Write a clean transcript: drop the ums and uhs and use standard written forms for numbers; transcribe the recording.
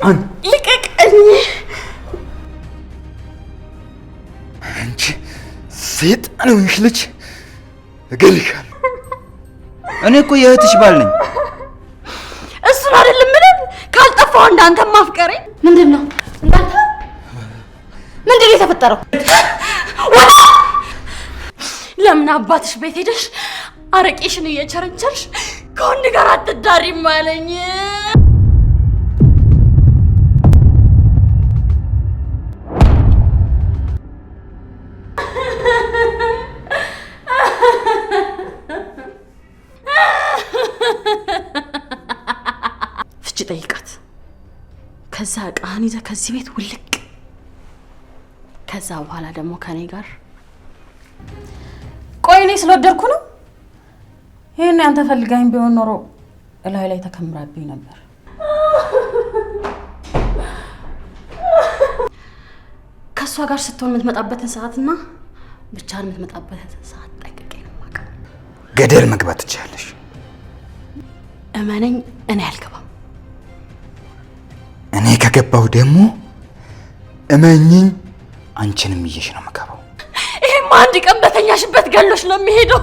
ሰይጣን! ልቀቀኝ! አንቺ ሰይጣን የሆንሽ ልጅ እገልሻለሁ። እኔ እኮ የእህትሽ ባል ነኝ። እሱን አይደለም ምንም ካልጠፋው እንዳንተ ማፍቀሬ ምንድን ነው? እንዳንተ ምንድን ነው የተፈጠረው? ወጣ! ለምን አባትሽ ቤት ሄደሽ አረቄሽን እየቸረቸርሽ ከወንድ ጋር አትዳሪም አለኝ። ፍቺ ጠይቃት። ከዛ እቃህን ይዘህ ከዚህ ቤት ውልቅ። ከዛ በኋላ ደግሞ ከኔ ጋር። ቆይ፣ እኔ ስለወደድኩ ነው? ይህን ያንተ ፈልጋኝ ቢሆን ኖሮ እላይ ላይ ተከምራብኝ ነበር። ከእሷ ጋር ስትሆን የምትመጣበትን ሰዓትና ብቻህን የምትመጣበትን ሰዓት ጠንቅቄ ነው የማውቀው። ገደል መግባት ትችያለሽ። እመነኝ፣ እኔ አልገባም። እኔ ከገባሁ ደግሞ እመኚኝ አንቺንም ይዤሽ ነው የምገባው። ይሄማ አንድ ቀን በተኛሽበት ገሎሽ ነው የሚሄደው።